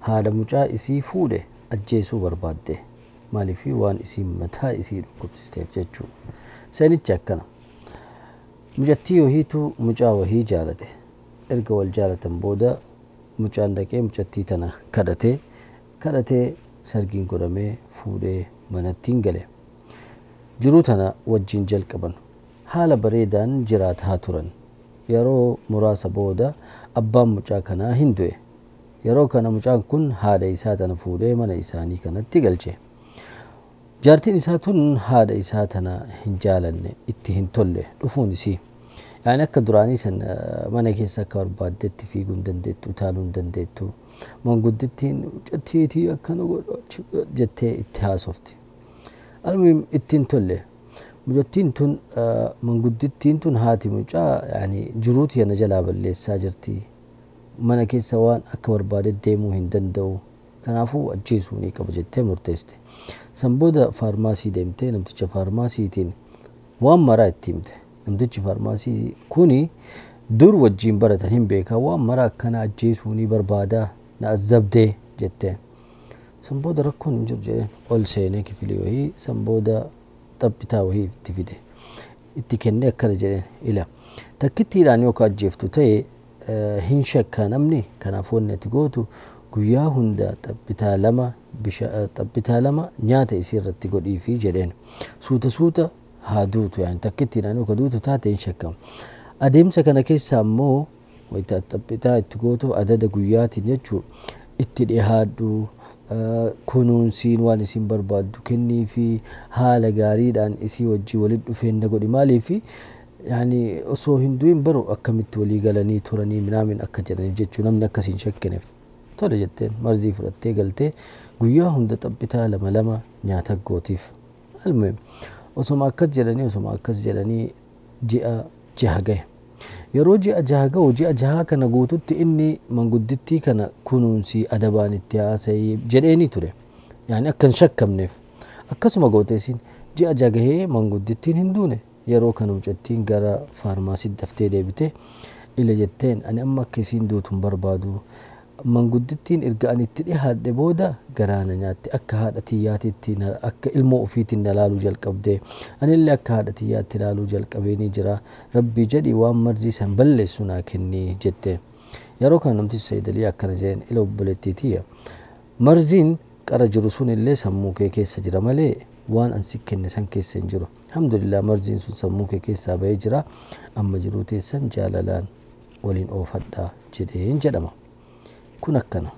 Haadha mucaa isii fuudhe ajjeesuu barbaadde. Maaliif? Waan isiin mataa isii dhukkubsiteef jechuudha. Seenichi akkana. Mucattii wahiitu mucaa wahii jaalate. Erga wal jaalatan booda mucaan dhaqee mucattii tana kadhatee kadhatee, sargiin godhamee, fuudhee manattiin gale. Jiruu tana wajjin jalqaban. Haala bareedaan jiraataa turan. Yeroo muraasa booda abbaan mucaa kanaa hin du'e. Yeroo kana mucaan kun haadha isaa tana fuudhee mana isaanii kanatti galche. Jaartiin isaa tun haadha isaa tana hin jaalanne, itti hin tolle dhufuun isii. Yaani akka duraanii san mana keessa akka barbaaddetti fiiguu hin dandeettu, utaaluu hin dandeettu. Manguddittiin mucattiitii akkana godhu jettee itti haasofti. Almuhim, itti hin tolle. Mucattiin tun, manguddittiin tun, haati mucaa yaani jiruutu yana jalaa balleessaa jirti. Mana keessa waan akka barbaade deemuu hin danda'u. Kanaafuu ajjeesuu ni qaba jettee murteessite. San booda faarmaasii deemtee namticha faarmaasiitiin waan maraa itti himte. Namtichi faarmaasii kuni dur wajjin baratan, hin beekaa, waan maraa akkana ajjeesuu ni barbaada, na azzabdee jettee. San booda rakkoon hin jiru jedheen, ol seenee kifilii wayii, san booda xaphitaa wayii itti fide. Itti kennee akkana jedheen: "Ila, takkittiidhaan yoo ka ajjeeftu ta'e hin shakkaa namni. Kanaaf wanni ati gootu guyyaa hunda xaphitaa 2, xaphitaa 2 nyaata isii irratti godhiifi" jedheen. "Suuta suuta haa duutu, yaani takkittiidhaan yoo ka duutu taate hin shakkama. Adeemsa kana keessa ammoo wayita xaphitaa itti gootuuf adada guyyaatiin jechuu itti dhihaadhu, kunuunsiin, waan isin barbaaddu kennii fi haala gaariidhaan isii wajjii walitti dhufeenya godhi. Maaliif? Yaani osoo hin du'in baru akkamitti walii galanii turanii minaamin akka jedhaniif jechuu, namni akkasiin shakkineef." "Tole" jetteen. Marzii fudhattee galtee guyyaa hunda xaphitaa lama lama nyaata gootiif. Almuhim, osoma akkas jedhanii, osoma akkas jedhanii ji'a 6 gahe. Yeroo ji'a 6 gahu, ji'a 6 kana guututti inni manguddittii kana kunuunsii, adabaan itti haasa'ii jedheeni ture. Yaani akka hin shakkamneef. Akkasuma goote isiin. Ji'a 6 gahee manguddittiin hin duune. Yeroo kana mucattiin gara faarmaasiitti daftee deebite. "Ila" jetteen, "ani amma akka isiin duutu hin barbaadu. Manguddittiin erga ani itti dhihaadhe booda garaa na nyaatte, akka haadha tiyyaatitti, akka ilmoo ofiitiin na laaluu jalqabde, anillee akka haadha tiyyaatti laaluu jalqabeenii jira. Rabbii jedhi waan marzii san balleessu naa kenni" jette. Yeroo kana namtichi Sayyidalii akkana jedheen: "Ila obboleettii tiyya, marziin qara jiru sun illee sammuu kee keessa jira malee waan an si kenne san keessa hin jiru. Alhamdulillah, marziin sun sammuu kee keessaa bahee jira. Amma jiruu teessan jaalalaan waliin oofadhaa" jedheen jedhama. Kun akkana.